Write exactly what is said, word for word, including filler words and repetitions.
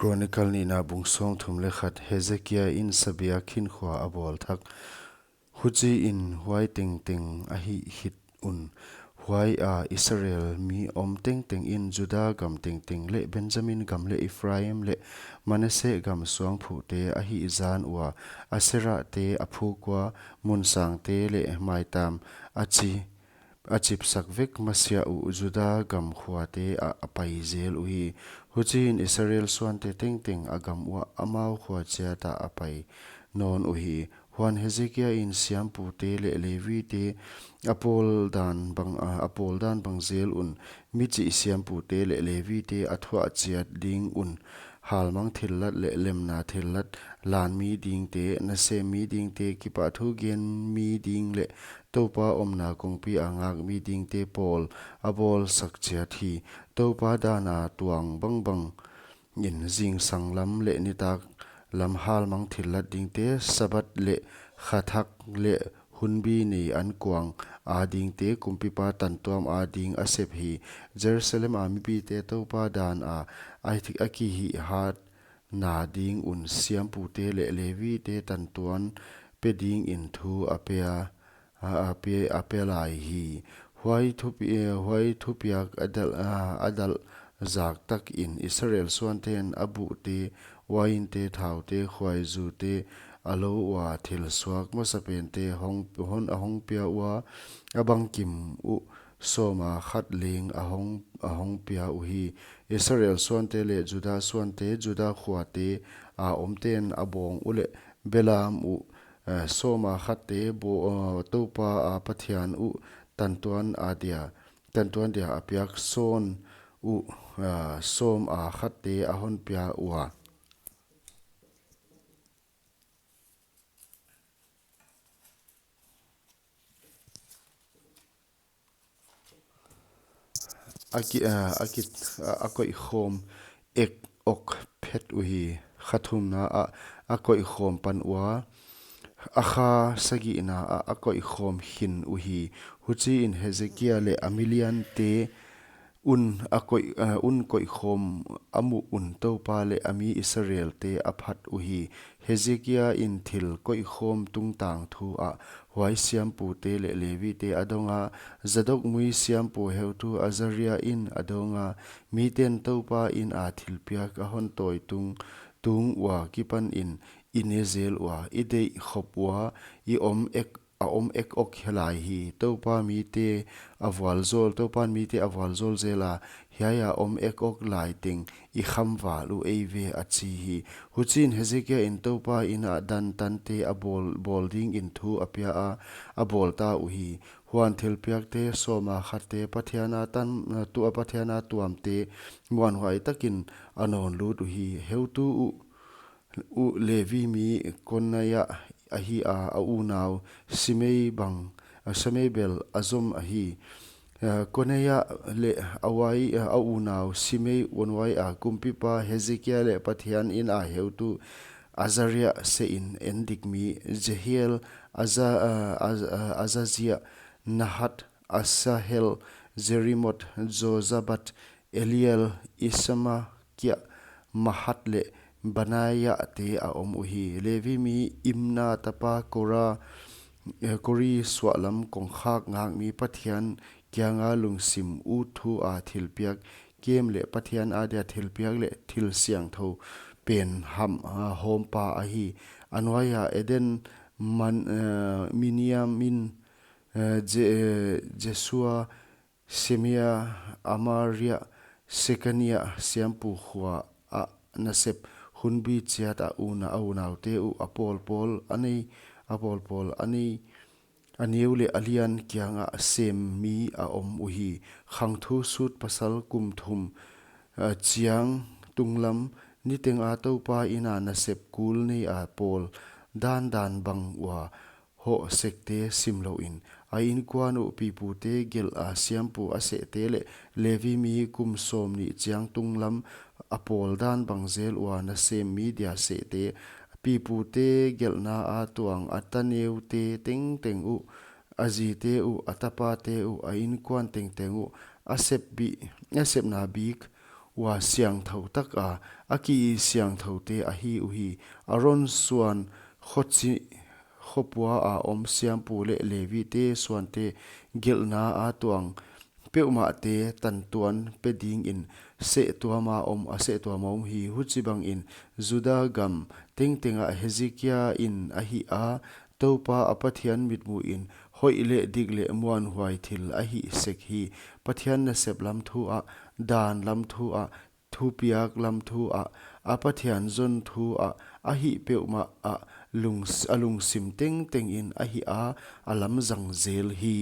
Chronicle nihna bung sawmthum leh khat. Hezekia in sabiak hinkhua a bawl thak. Huchiin huai tengteng a hih khit un, huaia Israel mi om tengteng in Juda gam tengteng leh Benjamin gam leh Ephraim leh Manasseh gam suangphuhte a hihzan ua, Aserahte a phuk ua, munsangte leh maitam a chi a chipsak vek masiah uh Juda gam khuate ah a pai zel uhi. Huchiin Israel suante tengteng a gam uah amau khua chiat ah a pai nawn uhi. Huan Hezekia in siampute leh Levite a pawl dan bang, a, a pawl dan bang zel un, michih siampute leh Levite a thuah chiat ding un, halmang thillat leh lemna thillat, lan mi dingte, nasem mi dingte, kipahthu gen mi ding leh Toupa omna kongpi a ngak mi dingte pawl a bawlsak chiat hi. Toupa dan a tuang bangbang in zingsang lam leh nitak lam halmang thillat dingte, Sabbath leh kha thak leh hunbi nei ankuang a dingte, kumpipa tantuam a ding a sep hi. Jerusalem a mipite Toupa dan a, a, a kihihhat na ding un siampute leh Levite tantuan pe dingin thu a pia, a, a pia, a pia lai hi. Huai thupi-, eh, huai thupiak a dalh, a, a dalh zak takin Israel suanten a buhte, uainte, thaute, khuaizute, a lou ua thil suak masapente hon, hon a hong pia ua, a bangkim uh sawma khat leng a hong, a hong pia uhi. Israel suante leh Juda suante, Juda khuate a omten a bawng uh leh belam uh, eh, sawma khatte bo, eh, Toupa a Pathian uh tantuan a dia, tantuan dia a piak sawn uh, eh, sawma khatte a hon pia ua. A ki, a, a ki, a, a koih khawm ek ok phet uhi. Kha thumna ah a koih khawm pan ua, a kha sagihna ah a koih khawm khin uhi. Huchiin Hezekia leh a miliante un a koih, a, un koih khawm a muh un Toupa leh a mi Israelte a phat uhi. Hezekia in thil koih khawm tungtang thu ah huai siampute leh Levite a dong a, Zadok mui siampu heutu Azaria in a dong a, miten Toupa in a thilpiak a hon tawi tung, tung ua kipanin i ne zel ua, i deih khop ua, i om ek a om ek ok hi lai hi. Toupa mite a vualzawl, Toupan mite a vualzawl zel a, hiai a om ek ok lai teng i khamval uh eive, a chi hi. Huchiin Hezekia in Toupa in ah dan tante a bawl, bawl dingin thu a pia a, a bawl ta uhi. Huan thilpiakte sawma khatte Pathian a tan, tua Pathian a tuamte muanhuai takin a nawn lut uhi. Heutu uh uh Levi mi Konaia ahi a, a unau Simei bang, a, Simei bel a zom ahi. A, Konaia leh a uai, a, a unau Simei uanuai a kumpipa Hezekia leh Pathian in a heutu Azaria sehin endik mi Jehiel, Aza-, a, Az-, a, Azazia, Nahat, Asahel, Jerimot, Jozabad, Eliel, Isama, Kia, Mahat leh Banaia te a om uhi. Levi mi Imna tapa Kora, eh, Kori suahlam kongkhak ngak mi Pathian kianga lungsim ut thu a thilpiak kem leh Pathian adia thilpiak leh thil siangthou pen ham, a, hawmpa ahi. A nuaia Eden man, eh, Miniamin, eh, Je-, eh, Jesua, Semia, Amaria, Sekania siampu khua ah nasep hunbi chiat a una, a unaute uh a pawlpawl a nei, a pawlpawl a nei, a neu leh a lian kiangah sem mi a om uhi. Khangthu sut pasal kum thum, a, chiang tunglam niteng a Toupa in a nasep kul nei a pawl dandan bang ua hoh sekte simlouhin, a inkuan uh pipute gelh a siampu a sehte leh Levi mi kum sawmnih chiang tunglam a pawl dan bang zel ua nasem mi dia sehte, pipute gelhna a tuang a taneute tengteng uh, a zite uh, a tapate uh, a inkuan tengteng uh, a sep bi-, a sepna bik ua siangthou taka a kisiangthoute ahi uhi. Aron suan khochi khopua a om siampu leh Levite suante gelhna a tuang peuhmahte tantuan pe dingin sehtuama om, a sehtuama om hi. Huchibangin Juda gam tengtengah Hezekia in a hih a, Toupa a Pathian mitmuhin hoih leh dik leh muanhuai thil a hih sek hi. Pathian nasep lam thu ah, dan lam thu ah, thupiak lam thu ah, a Pathian zon thu ah, a hih peuhmah ah lung, a lungsim tengtengin a hih a, a lamzang zel hi.